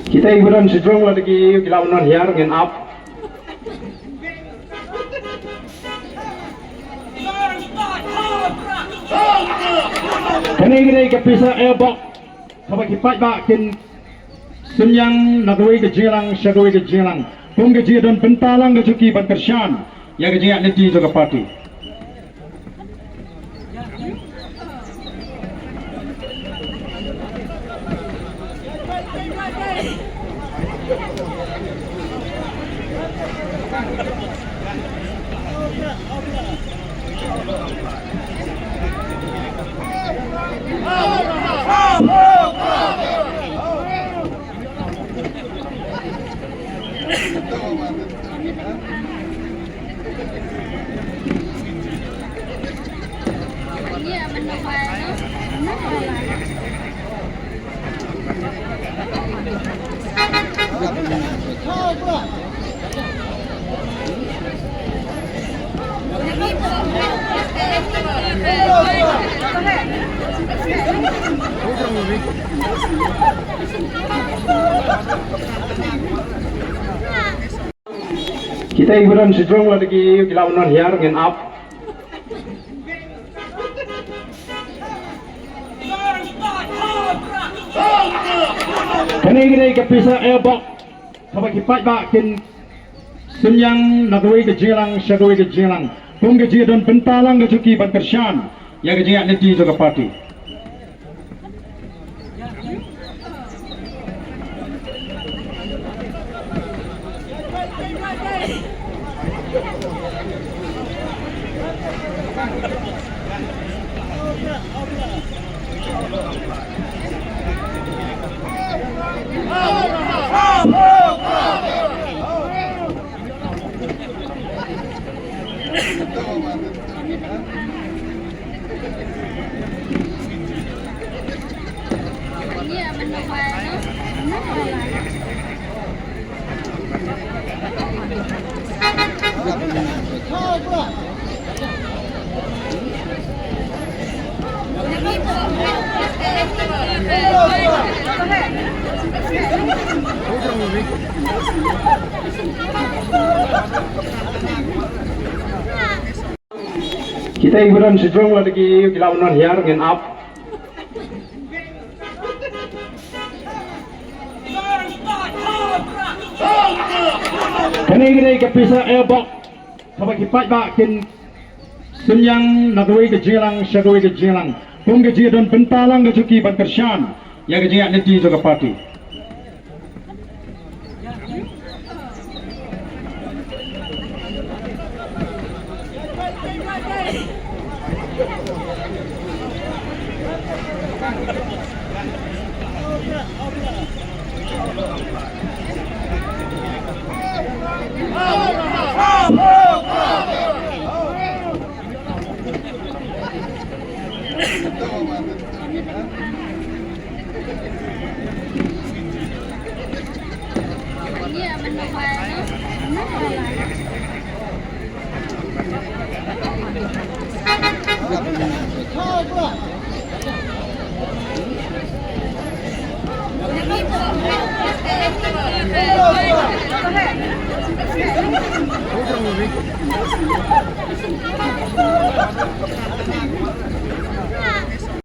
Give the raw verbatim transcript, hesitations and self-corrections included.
Kita i ba don shajrong lada ki ïoh ki la wan hiar ngin ap. Kane ka dei ka pisa air box kaba ki paidbah kin synñiang na kawei ka jingïalang sha kawei ka jingïalang kum ka jingdon bynta lang ka jong ki ban kyrshan ïa ka jingïaid lynti jong ka party. Kita i ba don shajrong lada ki ïoh ki la wan hiar ngin ap. Kane ka dei ka pisa air box kaba ki paidbah kin synñiang na kawei ka jingïalang sha kawei ka jingïalang kum ka jingdon bynta lang ka jong ki ban kyrshan ïa ka jingïaid lynti jong ka party. Kita i ba don shajrong lada ki ïoh ki la wan hiar ngin ap. Kane ka dei ka pisa air box kaba ki paidbah kin synñiang na kawei ka jingïalang sha kawei ka jingïalang kum ka jingdon bynta lang ka jong ki ban kyrshan ïa ka jingïaid lynti jong ka party.